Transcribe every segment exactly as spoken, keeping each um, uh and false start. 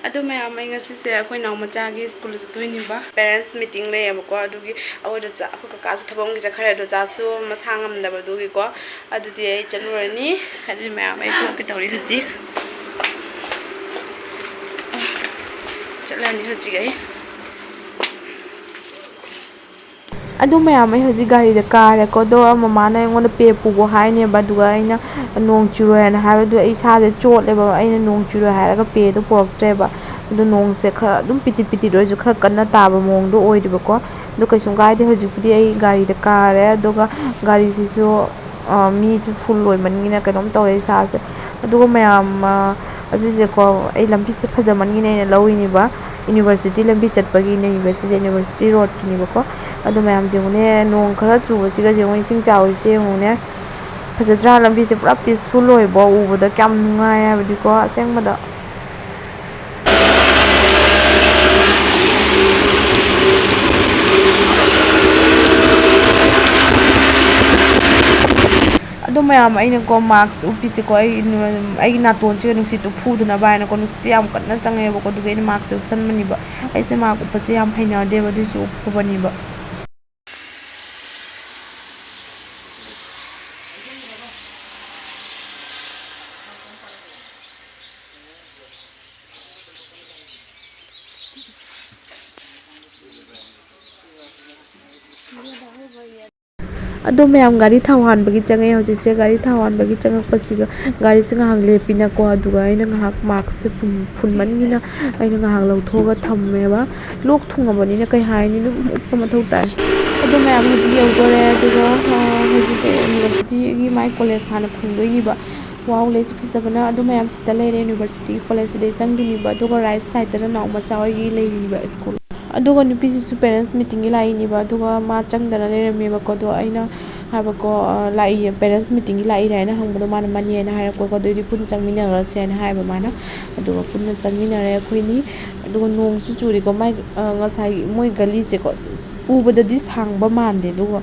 ꯑꯗꯨ ꯃꯌꯥꯝ, ꯑꯩ ꯉꯁꯤꯁꯦ ꯑꯩꯈꯣꯏ ꯅꯥꯎ ꯃꯆꯥꯒꯤ ꯁ꯭ꯀꯨꯜꯗ ꯆꯠꯇꯣꯏꯅꯦꯕ, ꯄꯦꯔꯦꯟꯁ ꯃꯤꯇꯤꯡ ꯂꯩꯌꯦꯕꯀꯣ꯫ ꯑꯗꯨꯒꯤ ꯑꯩꯈꯣꯏ ꯆꯥ-, ꯑꯩꯈꯣꯏ ꯀꯀꯥꯁꯨ ꯊꯕꯛ ꯑꯃꯒꯤ ꯆꯠꯈ꯭ꯔꯦ, ꯑꯗꯣ ꯆꯥꯁꯨ ꯃꯁꯥ ꯉꯝꯗꯕꯗꯨꯒꯤꯀꯣ꯫ ꯑꯗꯨꯗꯤ ꯑꯩ ꯆꯠꯂꯨꯔꯅꯤ꯫ ꯑꯗꯨꯗꯤ ꯃꯌꯥꯝ, ꯑꯩ ꯊꯣꯛꯀꯦ ꯇꯧꯔꯤ ꯍꯧꯖꯤꯛ꯫ ꯆꯠꯂꯅꯤ ꯍꯧꯖꯤꯛ ꯑꯩ꯫ ꯑꯗꯨ ꯃꯌꯥꯝ, ꯑꯩ ꯍꯧꯖꯤꯛ ꯒꯥꯔꯤꯗ ꯀꯥꯔꯦꯀꯣ꯫ ꯑꯗꯣ ꯃꯃꯥꯅ ꯑꯩꯉꯣꯟꯗ ꯄꯦ ꯄꯨꯒꯣ ꯍꯥꯏꯅꯦꯕ, ꯑꯗꯨꯒ ꯑꯩꯅ ꯅꯣꯡ ꯆꯨꯔꯣꯏ ꯍꯥꯏꯅ ꯍꯥꯏꯕꯗꯨ ꯑꯩ ꯏꯁꯥꯁꯦ ꯆꯣꯠꯂꯦꯕ꯫ ꯑꯩꯅ ꯅꯣꯡ ꯆꯨꯔꯣꯏ ꯍꯥꯏꯔꯒ ꯄꯦꯗꯣ ꯄꯨꯔꯛꯇ꯭ꯔꯦꯕ꯫ ꯑꯗꯣ ꯅꯣꯡꯁꯦ ꯈꯔ ꯑꯗꯨꯝ ꯄꯤꯇꯤꯠ ꯄꯤꯇꯤꯠ ꯑꯣꯏꯔꯁꯨ ꯈꯔ ꯀꯟꯅ ꯇꯥꯕ ꯃꯑꯣꯡꯗꯣ ꯑꯣꯏꯗꯦꯕꯀꯣ꯫ ꯑꯗꯨ ꯀꯩꯁꯨꯝ ꯀꯥꯏꯗꯦ꯫ ꯍꯧꯖꯤꯛꯄꯨꯗꯤ ꯑꯩ ꯒꯥꯔꯤꯗ ꯀꯥꯔꯦ, ꯑꯗꯨꯒ ꯒꯥꯔꯤꯁꯤꯁꯨ, ꯑ, ꯃꯤꯁꯦ ꯐꯨꯜ ꯑꯣꯏꯃꯟꯒꯤꯅ ꯀꯩꯅꯣꯝ ꯇꯧꯔꯦ ꯏꯁꯥꯁꯦ꯫ ꯑꯗꯨꯒ ꯃꯌꯥꯝ, ꯑ, ꯑꯁꯤꯁꯦꯀꯣ, ꯑꯩ ꯂꯝꯕꯤꯁꯦ ꯐꯖꯃꯟꯒꯤꯅ ꯑꯩꯅ ꯂꯧꯔꯤꯅꯦꯕ꯫ ꯌꯨꯅꯤꯚꯔꯁꯤꯇꯤ ꯂꯝꯕꯤ ꯆꯠꯄꯒꯤꯅꯦꯕ ꯁꯤꯁꯦ, ꯌꯨꯅꯤꯚꯔꯁꯤꯇꯤ ꯔꯣꯗꯀꯤꯅꯦꯕꯀꯣ꯫ ꯑꯗꯣ ꯃꯌꯥꯝ ꯌꯦꯡꯉꯨꯅꯦ, ꯅꯣꯡ ꯈꯔ ꯆꯨꯕꯁꯤꯒ ꯌꯦꯡꯉꯨ, ꯏꯁꯤꯡ ꯆꯥꯎꯔꯤꯁꯦ ꯌꯦꯡꯉꯨꯅꯦ꯫ ꯐꯖꯗ꯭ꯔꯥ? ꯂꯝꯕꯤꯁꯦ ꯄꯨꯔꯥ ꯄꯤꯁꯐꯨꯜ ꯑꯣꯏꯕ, ꯎꯕꯗ ꯀꯌꯥꯝ ꯅꯨꯡꯉꯥꯏ ꯍꯥꯏꯕꯗꯤꯀꯣ, ꯑꯁꯦꯡꯕꯗ꯫ ꯑꯗꯣ ꯃꯌꯥꯝ, ꯑꯩꯅꯀꯣ ꯃꯥꯛꯁ ꯎꯞꯄꯤꯁꯦꯀꯣ, ꯑꯩ ꯅꯨ-, ꯑꯩꯒꯤ ꯅꯥꯇꯣꯟꯁꯤꯒ ꯅꯨꯡꯁꯤꯠꯇꯣ ꯐꯨꯗꯅꯕ ꯍꯥꯏꯅꯀꯣ, ꯅꯨꯡꯁꯤꯠꯁꯦ ꯌꯥꯝ ꯀꯟꯅ ꯆꯪꯉꯛꯑꯦꯕꯀꯣ, ꯑꯗꯨꯒꯤ ꯑꯩꯅ ꯃꯥꯛꯁꯁꯦ ꯎꯞꯁꯟꯕꯅꯦꯕ꯫ ꯑꯩꯁꯦ ꯃꯥꯛ ꯎꯞꯄꯁꯦ ꯌꯥꯝ ꯍꯩꯅꯗꯦꯕ, ꯑꯗꯨꯏꯁꯨ ꯎꯞꯄꯕꯅꯦꯕ꯫ ꯑꯗꯣ ꯃꯌꯥꯝ, ꯒꯥꯔꯤ ꯊꯥꯎ ꯍꯥꯟꯕꯒꯤ ꯆꯪꯉꯛꯑꯦ ꯍꯧꯖꯤꯛꯁꯦ꯫ ꯒꯥꯔꯤ ꯊꯥꯎ ꯍꯥꯟꯕꯒꯤ ꯆꯪꯉꯛꯄꯁꯤꯒ ꯒꯥꯔꯤꯁꯦ ꯉꯥꯏꯍꯥꯛ ꯂꯦꯞꯄꯤꯅꯀꯣ, ꯑꯗꯨꯒ ꯑꯩꯅ ꯉꯥꯏꯍꯥꯛ ꯃꯥꯛꯁꯁꯦ ꯐꯨꯟ-, ꯐꯨꯟꯃꯟꯒꯤꯅ ꯑꯩꯅ ꯉꯥꯏꯍꯥꯛ ꯂꯧꯊꯣꯛꯑꯒ ꯊꯝꯃꯦꯕ꯫ ꯂꯣꯛ ꯊꯨꯡꯉꯕꯅꯤꯅ ꯀꯩ ꯍꯥꯏꯅꯤ, ꯑꯗꯨꯝ ꯎꯞꯄ ꯃꯊꯧ ꯇꯥꯏ꯫ ꯑꯗꯣ ꯃꯌꯥꯝ, ꯍꯧꯖꯤꯛ ꯌꯧꯗꯣꯔꯦ, ꯑꯗꯨꯒ, ꯑ, ꯍꯧꯖꯤꯛꯁꯦ ꯌꯨꯅꯤꯚꯔꯁꯤꯇꯤꯒꯤ ꯃꯥꯏ ꯀꯣꯂꯦꯖ ꯍꯥꯟꯅ ꯐꯪꯗꯣꯏꯅꯤꯕ꯫ ꯋꯥꯎ, ꯂꯩꯁꯦ ꯐꯖꯕꯅ꯫ ꯑꯗꯣ ꯃꯌꯥꯝ, ꯁꯤꯗ ꯂꯩꯔꯦ, ꯌꯨꯅꯤꯚꯔꯁꯤꯇꯤꯒꯤ ꯀꯣꯂꯦꯖꯁꯤꯗꯩ ꯆꯪꯗꯣꯏꯅꯤꯕ꯫ ꯑꯗꯨꯒ ꯔꯥꯏꯠ ꯁꯥꯏꯗꯠꯇꯅ ꯅꯥꯎ ꯃꯆꯥ ꯍꯣꯏꯒꯤ ꯂꯩꯔꯤꯕ ꯁ꯭ꯀꯨꯜ꯫ ꯑꯗꯨꯒ ꯅꯨꯄꯤꯁꯤꯁꯨ ꯄꯦꯔꯦꯟꯁ ꯃꯤꯇꯤꯡꯒꯤ ꯂꯥꯛꯏꯅꯦꯕ꯫ ꯑꯗꯨꯒ ꯃꯥ ꯆꯪꯗꯅ ꯂꯩꯔꯝꯃꯦꯕꯀꯣ꯫ ꯑꯗꯣ ꯑꯩꯅ ꯍꯥꯏꯕꯀꯣ, ꯑ, ꯂꯥꯛꯏ, ꯄꯦꯔꯦꯟꯁ ꯃꯤꯇꯤꯡꯒꯤ ꯂꯥꯛꯏꯔꯥ ꯍꯥꯏꯅ ꯍꯪꯕꯗꯣ, ꯃꯥꯅ ꯃꯥꯅꯦ ꯍꯥꯏꯅ ꯍꯥꯏꯔꯛꯄꯀꯣ꯫ ꯑꯗꯨꯑꯣꯏꯗꯤ ꯄꯨꯟꯅ ꯆꯪꯃꯤꯟꯅꯔꯁꯦ ꯍꯥꯏꯅ ꯍꯥꯏꯕ ꯃꯥꯅ꯫ ꯑꯗꯨꯒ ꯄꯨꯟꯅ ꯆꯪꯃꯤꯟꯅꯔꯦ ꯑꯩꯈꯣꯏꯅꯤ꯫ ꯑꯗꯨꯒ ꯅꯣꯡꯁꯨ ꯆꯨꯔꯤꯀꯣ, ꯃꯥꯏ, ꯑ, ꯉꯁꯥꯏ ꯃꯣꯏ ꯒꯂꯤꯁꯦꯀꯣ, ꯎꯕꯗꯗꯤ ꯁꯥꯡꯕ ꯃꯥꯟꯗꯦ, ꯑꯗꯨꯒ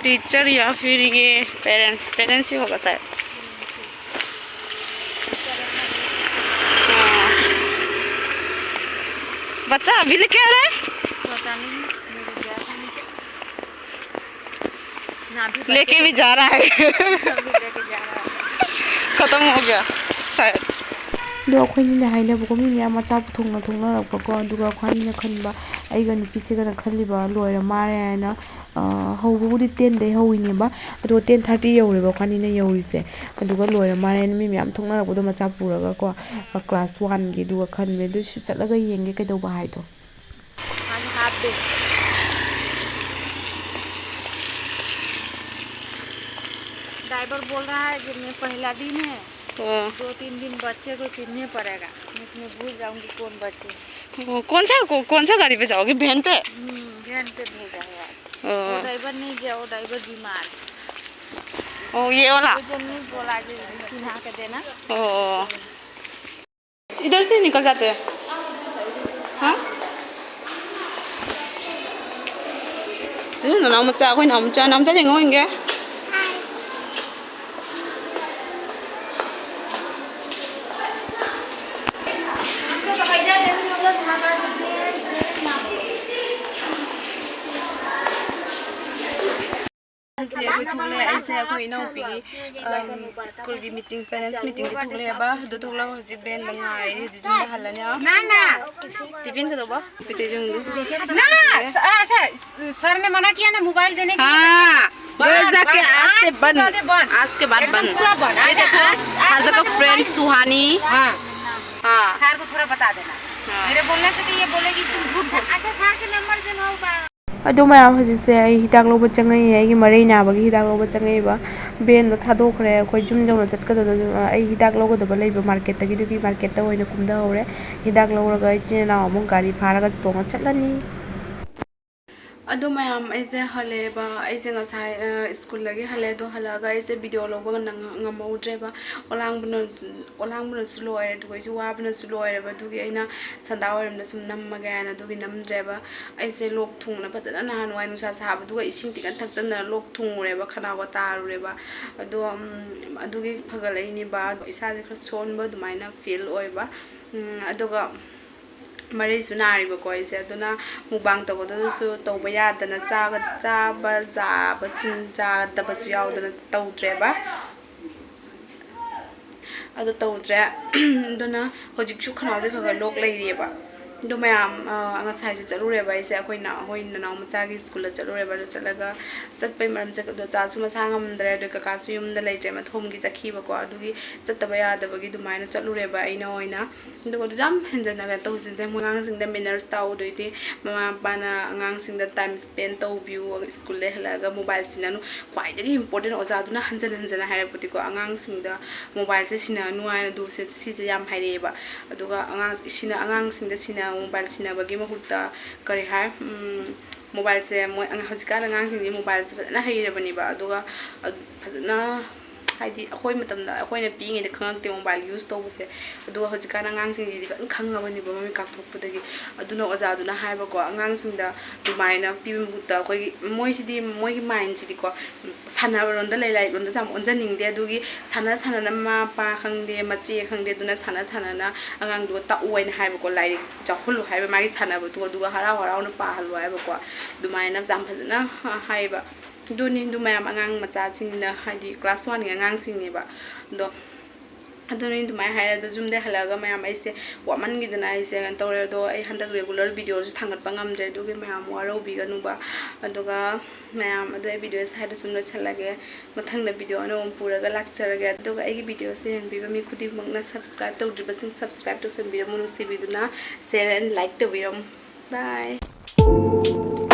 टीचर या फिर ये पेरेंट्स, पेरेंट्स ही होगा शायद। हाँ। बच्चा अभी लेके आ रहा है? पता नहीं, मेरे गया था नीचे। ना भी लेके भी जा रहा है। अभी लेके जा रहा है। खत्म हो गया शायद꯫ ꯑꯗꯣ ꯑꯩꯈꯣꯏꯅꯤꯅ ꯍꯥꯏꯅꯕꯀꯣ, ꯃꯤ ꯃꯌꯥꯝ ꯑꯆꯥꯄꯣꯠ ꯊꯣꯡꯅ ꯊꯣꯡꯅꯔꯛꯄꯀꯣ, ꯑꯗꯨꯒ ꯑꯩꯈꯣꯏꯅꯤꯅ ꯈꯟꯕ, ꯑꯩꯒ ꯅꯨꯄꯤꯁꯤꯒꯅ ꯈꯜꯂꯤꯕ, ꯂꯣꯏꯔ ꯃꯥꯜꯂꯦ ꯍꯥꯏꯅ꯫ ꯑ, ꯍꯧꯕꯕꯨꯗꯤ ꯇꯦꯟꯗꯩ ꯍꯧꯋꯤꯅꯦꯕ, ꯑꯗꯣ ꯇꯦꯟ ꯊꯥꯔꯇꯤ ꯌꯧꯔꯦꯕ ꯑꯩꯈꯣꯏꯅꯤꯅ ꯌꯧꯔꯤꯁꯦ꯫ ꯑꯗꯨꯒ ꯂꯣꯏꯔ ꯃꯥꯜꯂꯦ ꯍꯥꯏꯅ ꯃꯤ ꯃꯌꯥꯝ ꯊꯣꯛꯅꯔꯛꯄꯗꯣ ꯃꯆꯥ ꯄꯨꯔꯒꯀꯣ, ꯑ, ꯀ꯭ꯂꯥꯁ ꯋꯥꯟꯒꯤ, ꯑꯗꯨꯒ ꯈꯟꯕꯅꯦ, ꯑꯗꯨꯁꯨ ꯆꯠꯂꯒ ꯌꯦꯡꯒꯦ ꯀꯩꯗꯧꯕ ꯍꯥꯏꯗꯣ꯫ आज हाफ डे। ड्राइवर बोल रहा है कि मैं पहला दिन है, हाँ। दो तीन दिन बच्चे को चिन्हने पड़ेगा, नहीं तो मैं भूल जाऊंगी कौन बच्चे हैं। वो कौन सा, को-, कौन सा गाड़ी पे जाओगे? वैन पे? हम्म, वैन पे भेजा है आज। हाँ। वो ड्राइवर नहीं गया, वो ड्राइवर बीमार है। ओ, ये वाला? वो जो नहीं बोला कि चिन्हा के देना। ओ। इधर से निकल जाते हैं। हाँ? ꯁꯤꯁꯨ ꯅꯅꯥꯎ ꯃꯆꯥ, ꯑꯩꯈꯣꯏ ꯅꯅꯥꯎ ꯃꯆꯥ, ꯅꯅꯥꯎ ꯃꯆꯥ ꯌꯦꯡꯉꯣ ꯌꯦꯡꯒꯦ꯫ ꯍꯧꯖꯤꯛ ꯑꯩꯈꯣꯏ ꯊꯣꯛꯂꯛꯑꯦ꯫ ꯑꯩꯁꯦ ꯑꯩꯈꯣꯏ ꯏꯅꯥꯎꯄꯤꯒꯤ, ꯑꯝ, ꯁ꯭ꯀꯨꯜꯒꯤ ꯃꯤꯇꯤꯡ, ꯄꯦꯔꯦꯟꯁ ꯃꯤꯇꯤꯡꯗꯤ ꯊꯣꯛꯂꯛꯑꯦꯕ꯫ ꯑꯗꯨ ꯊꯣꯛꯂꯛꯑꯒ ꯍꯧꯖꯤꯛ ꯚꯦꯟꯗ ꯉꯥꯏꯔꯤ꯫ ꯍꯧꯖꯤꯛ ꯌꯨꯝꯗ ꯍꯜꯂꯅꯤ꯫ ꯅꯥꯅꯥ! ꯇꯤꯐꯤꯟ ꯀꯩꯗꯧꯕ? ꯃꯩꯇꯩ ꯆꯪꯗꯦ꯫ ना, स-, अच्छा, स-, सर ने मना किया ना मोबाइल देने के लिए। हाँ, बंद, घर जाके बंद, आज से आज के बंद। बाद बंद। आज के बाद एकदम बंद। पूरा बंद। ये देखो, आज, आज हाजा का फ्रेंड सुहानी। हाँ। हाँ। सर को थोड़ा बता देना। हाँ। मेरे बोलने से तो ये बोलेगी तुम झूठ बोल। अच्छा, सर के नंबर देना होगा। ꯑꯗꯣ ꯃꯌꯥꯝ, ꯍꯧꯖꯤꯛꯁꯦ ꯑꯩ ꯍꯤꯗꯥꯛ ꯂꯧꯕ ꯆꯪꯉꯛꯏ꯫ ꯑꯩꯒꯤ ꯃꯔꯩ ꯅꯥꯕꯒꯤ ꯍꯤꯗꯥꯛ ꯂꯧꯕ ꯆꯪꯉꯛꯏꯕ꯫ ꯚꯦꯟꯗꯣ ꯊꯥꯗꯣꯛꯈ꯭ꯔꯦ꯫ ꯑꯩꯈꯣꯏ ꯌꯨꯝ ꯌꯧꯅ ꯆꯠꯀꯗꯕꯗꯣ, ꯑꯩ ꯍꯤꯗꯥꯛ ꯂꯧꯒꯗꯕ ꯂꯩꯕ ꯃꯥꯔꯀꯦꯠꯇꯒꯤ, ꯑꯗꯨꯒꯤ ꯃꯥꯔꯀꯦꯠꯇ ꯑꯣꯏꯅ ꯀꯨꯝꯊꯍꯧꯔꯦ꯫ ꯍꯤꯗꯥꯛ ꯂꯧꯔꯒ ꯏꯆꯤꯟ ꯏꯅꯥꯎ ꯑꯃꯨꯛ ꯒꯥꯔꯤ ꯐꯥꯔꯒ ꯇꯣꯡꯉ ꯆꯠꯂꯅꯤ꯫ ꯑꯗꯣ ꯃꯌꯥꯝ, ꯑꯩꯁꯦ ꯍꯜꯂꯛꯑꯦꯕ꯫ ꯑꯩꯁꯦ ꯉꯁꯥꯏ, ꯑ, ꯁ꯭ꯀꯨꯜꯗꯒꯤ ꯍꯜꯂꯛꯑꯦ꯫ ꯑꯗꯣ ꯍꯜꯂꯛꯑꯒ ꯑꯩꯁꯦ ꯚꯤꯗꯤꯑꯣ ꯂꯧꯕ ꯅꯪ-, ꯉꯝꯍꯧꯗ꯭ꯔꯦꯕ꯫ ꯑꯣꯂꯥꯡꯕꯅ, ꯑꯣꯂꯥꯡꯕꯅꯁꯨ ꯂꯣꯏꯔꯦ, ꯑꯗꯨꯒ ꯑꯩꯁꯨ ꯋꯥꯕꯅꯁꯨ ꯂꯣꯏꯔꯦꯕ꯫ ꯑꯗꯨꯒꯤ ꯑꯩꯅ ꯁꯟꯗꯥ ꯋꯥꯏꯔꯝꯗ ꯁꯨꯝ ꯅꯝꯃꯒꯦ ꯍꯥꯏꯅ ꯑꯗꯨꯒꯤ ꯅꯝꯗ꯭ꯔꯦꯕ꯫ ꯑꯩꯁꯦ ꯂꯣꯛ ꯊꯨꯡꯅ ꯐꯖꯅ ꯅꯍꯥꯟꯋꯥꯏ ꯅꯨꯡꯁꯥ ꯁꯥꯕꯗꯨꯒ ꯏꯁꯤꯡ ꯇꯤꯡꯈꯠ ꯊꯛꯆꯟꯗꯅ ꯂꯣꯛ ꯊꯨꯡꯉꯨꯔꯦꯕ, ꯈꯅꯥꯎꯒ ꯇꯥꯔꯨꯔꯦꯕ꯫ ꯑꯗꯣ, ꯎꯝ, ꯑꯗꯨꯒꯤ ꯐꯒꯠꯂꯛꯏꯅꯦꯕ꯫ ꯑꯗꯣ ꯏꯁꯥꯁꯦ ꯈꯔ ꯁꯣꯟꯕ ꯑꯗꯨꯃꯥꯏꯅ ꯐꯤꯜ ꯑꯣꯏꯕ꯫ ꯎꯝ, ꯑꯗꯨꯒ ꯃꯔꯩꯁꯨ ꯅꯥꯔꯤꯕꯀꯣ ꯑꯩꯁꯦ꯫ ꯑꯗꯨꯅ ꯃꯨꯛꯕꯥꯡ ꯇꯧꯕꯗꯁꯨ ꯇꯧꯕ ꯌꯥꯗꯅ ꯆꯥꯒ-, ꯆꯥꯕ ꯌꯥꯕꯁꯤꯡ ꯆꯥꯗꯕꯁꯨ ꯌꯥꯎꯗꯅ ꯇꯧꯗ꯭ꯔꯦꯕ꯫ ꯑꯗꯣ ꯇꯧꯗ꯭ꯔꯦ꯫ ꯑꯗꯨꯅ ꯍꯧꯖꯤꯛꯁꯨ ꯈꯅꯥꯎꯁꯦ ꯈꯔ ꯈꯔ ꯂꯣꯛ ꯂꯩꯔꯤꯑꯕ꯫ ꯑꯗꯣ ꯃꯌꯥꯝ, ꯑ, ꯉꯁꯥꯏꯁꯦ ꯆꯠꯂꯨꯔꯦꯕ ꯑꯩꯁꯦ, ꯑꯩꯈꯣꯏꯅ, ꯑꯩꯈꯣꯏ ꯅꯅꯥꯎ ꯃꯆꯥꯒꯤ ꯁ꯭ꯀꯨꯜꯗ ꯆꯠꯂꯨꯔꯦꯕ꯫ ꯑꯗꯣ ꯆꯠꯂꯒ ꯆꯠꯄꯩ ꯃꯔꯝꯁꯦ, ꯑꯗꯣ ꯆꯥꯁꯨ ꯃꯁꯥ ꯉꯝꯗ꯭ꯔꯦ, ꯑꯗꯣ ꯀꯀꯥꯁꯨ ꯌꯨꯝꯗ ꯂꯩꯇ꯭ꯔꯦ, ꯃꯊꯣꯝꯒꯤ ꯆꯠꯈꯤꯕꯀꯣ꯫ ꯑꯗꯨꯒꯤ ꯆꯠꯇꯕ ꯌꯥꯗꯕꯒꯤ ꯑꯗꯨꯃꯥꯏꯅ ꯆꯠꯂꯨꯔꯦꯕ ꯑꯩꯅ ꯑꯣꯏꯅ꯫ ꯑꯗꯨꯒ ꯑꯗꯨ ꯌꯥꯝ ꯍꯦꯟꯖꯟꯅ ꯀꯩꯅꯣ ꯇꯧꯁꯤꯟꯗꯦ꯫ ꯃꯣꯏ ꯑꯉꯥꯡꯁꯤꯡꯗ ꯃꯦꯅꯔꯁ ꯇꯥꯛꯎꯗꯣꯏꯗꯤ ꯃꯃꯥ ꯃꯄꯥꯅ ꯑꯉꯥꯡꯁꯤꯡꯗ ꯇꯥꯏꯝ ꯁ꯭ꯄꯦꯟ ꯇꯧꯕꯤꯌꯨ, ꯁ꯭ꯀꯨꯜꯗ ꯍꯜꯂꯛꯑꯒ ꯃꯣꯕꯥꯏꯜ ꯁꯤꯟꯅꯅꯨ꯫ ꯈ꯭ꯋꯥꯏꯗꯒꯤ ꯏꯝꯄꯣꯔꯇꯦꯟ, ꯑꯣꯖꯥꯗꯨꯅ ꯍꯟꯖꯟ ꯍꯟꯖꯟꯅ ꯍꯥꯏꯔꯛꯄꯗꯤꯀꯣ, ꯑꯉꯥꯡꯁꯤꯡꯗ ꯃꯣꯕꯥꯏꯜꯁꯦ ꯁꯤꯟꯅꯅꯨ ꯍꯥꯏꯅ ꯑꯗꯨꯁꯦ, ꯁꯤꯁꯦ ꯌꯥꯝ ꯍꯥꯏꯔꯛꯑꯦꯕ꯫ ꯑꯗꯨꯒ ꯑꯉꯥꯡ ꯁꯤꯟꯅ-, ꯑꯉꯥꯡꯁꯤꯡꯗ ꯁꯤꯟꯅ-, ꯃꯣꯕꯥꯏꯜ ꯁꯤꯟꯅꯕꯒꯤ ꯃꯍꯨꯠꯇ ꯀꯔꯤ ꯍꯥꯏ, ꯎꯝ, ꯃꯣꯕꯥꯏꯜꯁꯦ ꯃꯣꯏ ꯑꯉꯥꯡ-, ꯍꯧꯖꯤꯛꯀꯥꯟ ꯑꯉꯥꯡꯁꯤꯡꯗꯤ ꯃꯣꯕꯥꯏꯜꯁꯦ ꯐꯖꯅ ꯍꯩꯔꯕꯅꯦꯕ꯫ ꯑꯗꯨꯒ ꯑ-, ꯐꯖꯅ ꯍꯥꯏꯗꯤ ꯑꯩꯈꯣꯏ ꯃꯇꯝꯗ, ꯑꯩꯈꯣꯏꯅ ꯄꯤꯛꯏꯉꯩꯗ ꯈꯪꯉꯛꯇꯦ ꯃꯣꯕꯥꯏꯜ ꯌꯨꯁ ꯇꯧꯕꯁꯦ꯫ ꯑꯗꯨꯒ ꯍꯧꯖꯤꯛꯀꯥꯟ ꯑꯉꯥꯡꯁꯤꯡꯁꯤꯗꯤ ꯐꯖꯅ ꯈꯪꯉꯕꯅꯦꯕ ꯃꯃꯤꯠ ꯀꯥꯞꯊꯣꯛꯄꯗꯒꯤ꯫ ꯑꯗꯨꯅ ꯑꯣꯖꯥꯗꯨꯅ ꯍꯥꯏꯕꯀꯣ, ꯑꯉꯥꯡꯁꯤꯡꯗ ꯑꯗꯨꯃꯥꯏꯅ ꯄꯤꯕ ꯃꯍꯨꯠꯇ ꯑꯩꯈꯣꯏꯒꯤ, ꯃꯣꯏꯁꯤꯗꯤ, ꯃꯣꯏꯒꯤ ꯃꯥꯏꯟꯁꯤꯗꯤꯀꯣ, ꯁꯥꯟꯅꯕꯔꯣꯝꯗ ꯂꯩ, ꯂꯥꯏꯔꯤꯛꯂꯣꯝꯗ ꯌꯥꯝ ꯑꯣꯟꯖꯅꯤꯡꯗꯦ꯫ ꯑꯗꯨꯒꯤ ꯁꯥꯟꯅ ꯁꯥꯟꯅꯅ ꯃꯃꯥ ꯃꯄꯥ ꯈꯪꯗꯦ, ꯃꯆꯦ ꯈꯪꯗꯦ, ꯑꯗꯨꯅ ꯁꯥꯟꯅ ꯁꯥꯟꯅꯅ ꯑꯉꯥꯡꯗꯨꯒ ꯇꯥꯛꯎ ꯍꯥꯏꯅ ꯍꯥꯏꯕꯀꯣ, ꯂꯥꯏꯔꯤꯛ ꯆꯥꯎꯍꯜꯂꯨ ꯍꯥꯏꯕ, ꯃꯥꯒꯤ ꯁꯥꯟꯅꯕꯗꯣ ꯑꯗꯨꯒ ꯍꯔꯥꯎ ꯍꯔꯥꯎꯅ ꯄꯥꯍꯜꯂꯨ ꯍꯥꯏꯕꯀꯣ꯫ ꯑꯗꯨꯃꯥꯏꯅ ꯌꯥꯝ ꯐꯖꯅ ꯍꯥꯏꯌꯦꯕ꯫ ꯑꯗꯨꯅꯤ, ꯑꯗꯨ ꯃꯌꯥꯝ ꯑꯉꯥꯡ ꯃꯆꯥꯁꯤꯡꯅ, ꯍꯥꯏꯗꯤ class one ꯒꯤ ꯑꯉꯥꯡꯁꯤꯡꯅꯦꯕ꯫ ꯑꯗꯣ ꯑꯗꯨꯅꯤ ꯑꯗꯨꯃꯥꯏꯅ ꯍꯥꯏꯔꯦ꯫ ꯑꯗꯣ ꯌꯨꯝꯗ ꯍꯜꯂꯛꯑꯒ ꯃꯌꯥꯝ ꯑꯩꯁꯦ ꯋꯥꯃꯟꯈꯤꯗꯅ ꯑꯩꯁꯦ ꯀꯩꯅꯣ ꯇꯧꯔꯦ꯫ ꯑꯗꯣ ꯑꯩ ꯍꯟꯗꯛ regular video ꯁꯨ ꯊꯥꯡꯒꯠꯄ ꯉꯝꯗ꯭ꯔꯦ꯫ ꯑꯗꯨꯒꯤ ꯃꯌꯥꯝ ꯋꯥꯔꯧꯕꯤꯒꯅꯨꯕ꯫ ꯑꯗꯨꯒ ꯃꯌꯥꯝ, ꯑꯗꯣ ꯑꯩ video ꯁꯦ ꯁ꯭ꯋꯥꯏꯗ ꯁꯨꯝ ꯂꯣꯏꯁꯤꯜꯂꯒꯦ꯫ ꯃꯊꯪꯗ video ꯑꯅꯧꯕ ꯑꯃ ꯄꯨꯔꯒ ꯂꯥꯛꯆꯔꯒꯦ꯫ ꯑꯗꯨꯒ ꯑꯩꯒꯤ video ꯁꯦ ꯌꯦꯡꯕꯤꯕ ꯃꯤ ꯈꯨꯗꯤꯡꯃꯛꯅ subscribe ꯇꯧꯗ꯭ꯔꯤꯕꯁꯤꯡ subscribe ꯇꯧꯁꯟꯕꯤꯔꯝꯃꯨ, ꯅꯨꯡꯁꯤꯕꯤꯗꯨꯅ share and like ꯇꯧꯕꯤꯔꯝꯃꯨ꯫ Bye꯫